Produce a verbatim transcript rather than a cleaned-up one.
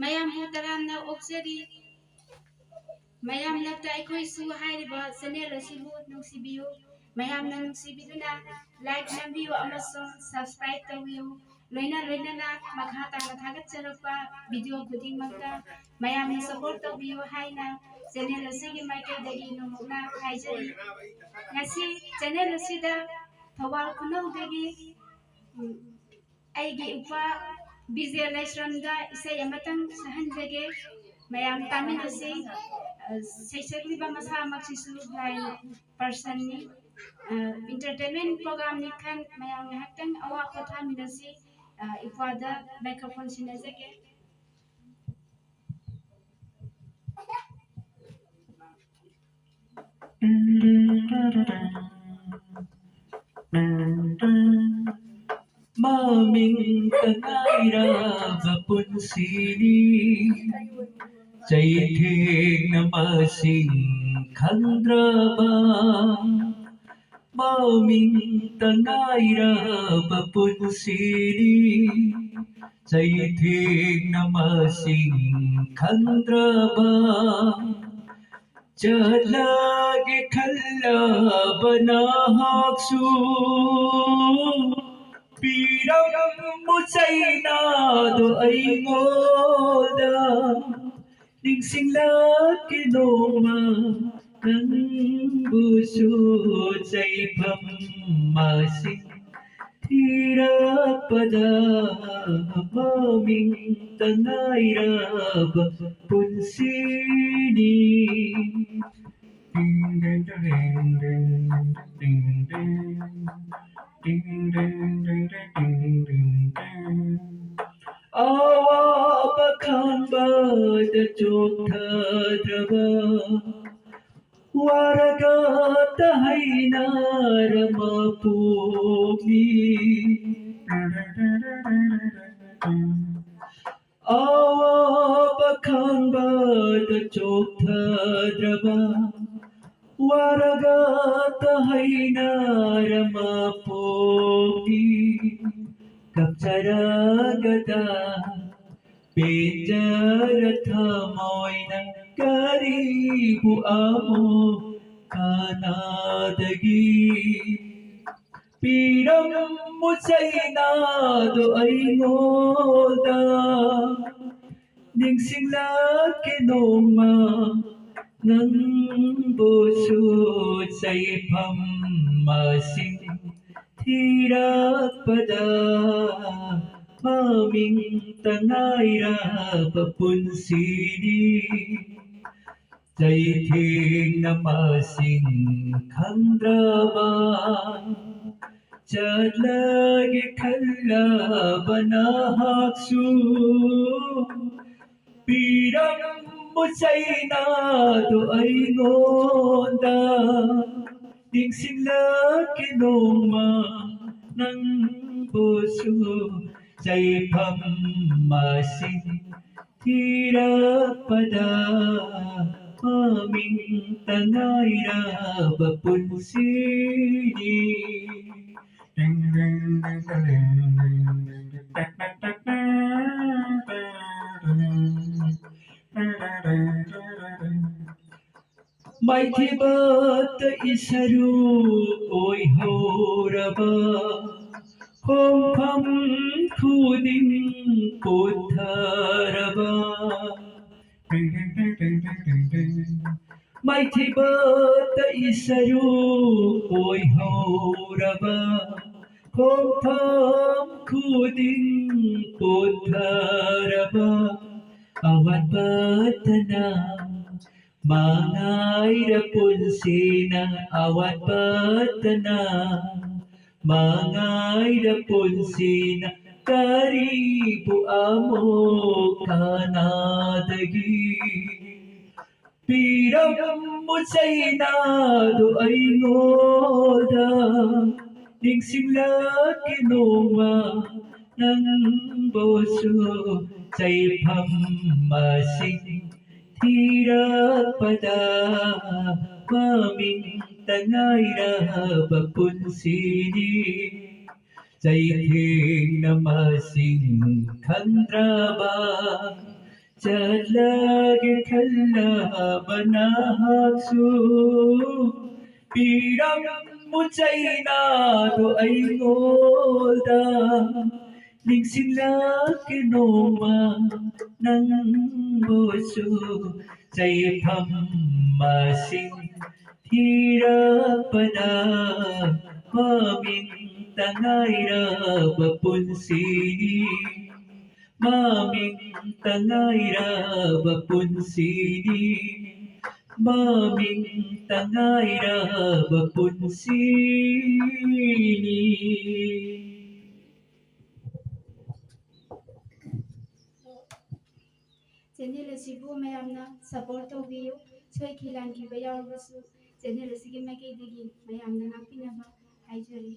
ꯃꯌꯥꯝꯕꯨ ꯇꯔꯥꯝꯅ ꯑꯣꯛꯆꯔꯤ꯫ ꯃꯌꯥꯝ ꯂꯛꯇ ꯑꯩꯈꯣꯏꯁꯨ ꯍꯥꯏꯔꯤꯕ ꯆꯦꯅꯦꯜ ꯑꯁꯤꯕꯨ ꯅꯨꯡꯁꯤꯕꯤꯌꯨ꯫ ꯃꯌꯥꯝꯅ ꯅꯨꯡꯁꯤꯕꯤꯗꯨꯅ ꯂꯥꯏꯛ ꯅꯝꯕꯤꯌꯨ ꯑꯃꯁꯨꯡ ꯁꯕꯁꯀ꯭ꯔꯥꯏꯕ ꯇꯧꯕꯤꯌꯨ꯫ ꯂꯣꯏꯅ ꯂꯣꯏꯅꯅ ꯃꯈꯥ ꯇꯥꯅ ꯊꯥꯒꯠꯆꯔꯛꯄ ꯚꯤꯗꯤꯑꯣ ꯈꯨꯗꯤꯡꯃꯛꯇ ꯃꯌꯥꯝꯅ ꯁꯄꯣꯔꯠ ꯇꯧꯕꯤꯌꯨ ꯍꯥꯏꯅ ꯆꯦꯅꯦꯜ ꯑꯁꯤꯒꯤ ꯃꯥꯏꯀꯩꯗꯒꯤ ꯅꯧꯍꯧꯅ ꯍꯥꯏꯖꯔꯤ꯫ ꯉꯁꯤ ꯆꯦꯅꯦꯜ ꯑꯁꯤꯗ ꯊꯧꯕꯥꯜ ꯈꯨꯅꯧꯗꯒꯤ, ꯎꯝ, ꯑꯩꯒꯤ ꯏꯄ꯭ꯋꯥ ꯕꯤꯖꯦ ꯂꯥꯏꯁ꯭ꯔꯝꯗ ꯏꯁꯩ ꯑꯃꯇꯪ ꯁꯛꯍꯟꯖꯒꯦ꯫ ꯃꯌꯥꯝ ꯇꯥꯃꯤꯟꯅꯁꯤ꯫ ꯑ, ꯁꯩꯁꯛꯂꯤꯕ ꯃꯁꯥꯃꯛꯁꯤꯁꯨ blind personꯅꯤ꯫ ꯑ, entertainment programꯅꯤ ꯈꯟ ꯃꯌꯥꯝ ꯉꯥꯏꯍꯥꯛꯇꯪ ꯑꯋꯥ ꯄꯣꯊꯥꯃꯤꯟꯅꯁꯤ꯫ ꯑ, ꯏꯄ꯭ꯋꯥꯗ microphone ꯁꯤꯟꯅꯖꯒꯦ꯫ ꯃꯃꯤꯡꯇ ꯉꯥꯏꯔꯕ ꯄꯨꯟꯁꯤꯅꯤ, ꯆꯩꯊꯦꯡꯅ ꯃꯁꯤꯡ ꯈꯪꯗ꯭ꯔꯕ꯫ ꯃꯃꯤꯡꯇ ꯉꯥꯏꯔꯕ ꯄꯨꯟꯁꯤꯅꯤ, ꯆꯩꯊꯦꯡꯅ ꯃꯁꯤꯡ ꯈꯪꯗ꯭ꯔꯕ꯫ ꯆꯠꯂꯒꯦ ꯈꯜꯂꯕ ꯅꯍꯥꯛꯁꯨ ꯄꯤꯔꯝꯃꯨ ꯆꯩꯅꯥꯗꯣ ꯑꯩꯉꯣꯟꯗ꯫ ꯅꯤꯡꯁꯤꯡꯂꯛꯀꯦ ꯅꯣꯡꯃ ꯅꯪꯕꯨꯁꯨ ꯆꯩꯐꯝ ꯃꯁꯤꯡ ꯊꯤꯔꯛꯄꯗ ꯃꯃꯤꯡꯇ ꯉꯥꯏꯔꯕ ꯄꯨꯟꯁꯤꯅꯤ꯫ ꯑꯋꯥꯕ ꯈꯥꯡꯕꯗ ꯆꯣꯛꯊꯗ꯭ꯔꯕ ꯋꯥꯔꯒ ꯇꯍꯩꯅꯔ ꯃꯄꯣꯛꯅꯤ꯫ ꯑꯋꯥꯕ ꯈꯥꯡꯕꯗ ꯆꯣꯛꯊꯗ꯭ꯔꯕ ꯋꯥꯔꯒ ꯇꯍꯩꯅꯔ ꯃꯄꯣꯛꯅꯤ꯫ ꯀꯞꯆꯔꯒꯗ ꯄꯦꯟꯖꯔ ꯊꯃꯣꯏꯅ ꯀꯔꯤꯕꯨ ꯑꯃꯨꯛ ꯀꯅꯥꯗꯒꯤ ꯄꯤꯔꯝꯃꯨ ꯆꯩꯅꯥꯗꯣ ꯑꯩꯉꯣꯟꯗ꯫ ꯅꯤꯡꯁꯤꯡꯂꯛꯀꯦ ꯅꯣꯡꯃ ꯅꯪꯕꯨꯁꯨ ꯆꯩꯐꯝ ꯃꯁꯤꯡ ꯊꯤꯔꯛꯄꯗ ꯃꯃꯤꯡꯇ ꯉꯥꯏꯔꯕ ꯄꯨꯟꯁꯤꯅꯤ꯫ ꯆꯩꯊꯦꯡꯅ ꯃꯁꯤꯡ ꯈꯪꯗ꯭ꯔꯕ ꯆꯠꯂꯒꯦ ꯈꯜꯂꯕ ꯅꯍꯥꯛꯁꯨ ꯄꯤꯔꯝꯃꯨ ꯆꯩꯅꯥꯗꯣ ꯑꯩꯉꯣꯟꯗ꯫ ꯅꯤꯡꯁꯤꯡꯂꯛꯀꯦ ꯅꯣꯡꯃ ꯅꯪꯕꯨꯁꯨ ꯆꯩꯐꯝ ꯃꯁꯤꯡ ꯊꯤꯔꯛꯄꯗ ꯃꯃꯤꯡꯇ ꯉꯥꯏꯔꯕ ꯄꯨꯟꯁꯤꯅꯤ꯫ ꯃꯥꯏꯊꯤꯕꯇ ꯏꯁꯔꯨ ꯑꯣꯏꯍꯧꯔꯕ ꯈꯣꯡꯐꯝ ꯈꯨꯗꯤꯡ ꯄꯣꯊꯔꯕ ꯃꯥꯏꯊꯤꯕꯇ ꯏꯁꯔꯨ ꯑꯣꯏꯍꯧꯔꯕ ꯈꯣꯡꯐꯝ ꯈꯨꯗꯤꯡ ꯄꯣꯊꯔꯕ ꯑꯋꯥꯠꯄꯇꯅ ꯃꯉꯥꯏꯔ ꯄꯨꯟꯁꯤꯅ ꯑꯋꯥꯠꯄꯇꯅ ꯃꯉꯥꯏꯔ ꯄꯨꯟꯁꯤꯅ ꯀꯔꯤꯕꯨ ꯑꯃꯨꯛ ꯀꯅꯥꯗꯒꯤ ꯄꯤꯔꯝꯃꯨ ꯆꯩꯅꯥꯗꯣ ꯑꯩꯉꯣꯟꯗ꯫ ꯅꯤꯡꯁꯤꯡꯂꯛꯀꯦ ꯅꯣꯡꯃ ꯅꯪꯕꯨꯁꯨ ꯆꯩꯐꯝ ꯃꯁꯤꯡ ꯊꯤꯔꯛꯄꯗ ꯃꯃꯤꯡꯇ ꯉꯥꯏꯔꯕ ꯄꯨꯟꯁꯤꯅꯤ꯫ ꯆꯩꯊꯦꯡꯅ ꯃꯁꯤꯡ ꯈꯪꯗ꯭ꯔꯕ ꯆꯠꯂꯒꯦ ꯈꯜꯂꯕ ꯅꯍꯥꯛꯁꯨ ꯄꯤꯔꯝꯃꯨ ꯆꯩꯅꯥꯗꯣ ꯑꯩꯉꯣꯟꯗ꯫ ꯅꯤꯡꯁꯤꯡꯂꯛꯀꯦ ꯅꯣꯡꯃ ꯅꯪꯕꯨꯁꯨ ꯆꯩꯐꯝ ꯃꯁꯤꯡ ꯊꯤꯔꯛꯄꯗ ꯃꯃꯤꯡꯇ ꯉꯥꯏꯔꯕ ꯄꯨꯟꯁꯤꯅꯤ꯫ ꯃꯃꯤꯡꯇ ꯉꯥꯏꯔꯕ ꯄꯨꯟꯁꯤꯅꯤ꯫ ꯃꯃꯤꯡꯇ ꯉꯥꯏꯔꯕ ꯄꯨꯟꯁꯤꯅꯤ꯫ ꯆꯦꯅꯦꯜ ꯑꯁꯤꯕꯨ ꯃꯌꯥꯝꯅ ꯁꯄꯣꯔꯠ ꯇꯧꯕꯤꯌꯨ꯫ ꯁꯣꯏꯈꯤ ꯂꯥꯟꯈꯤꯕ ꯌꯥꯎꯔꯕꯁꯨ ꯆꯦꯅꯦꯜ ꯑꯁꯤꯒꯤ ꯃꯥꯏꯀꯩꯗꯒꯤ ꯃꯌꯥꯝꯅ ꯉꯥꯛꯄꯤꯅꯕ ꯍꯥꯏꯖꯔꯤ꯫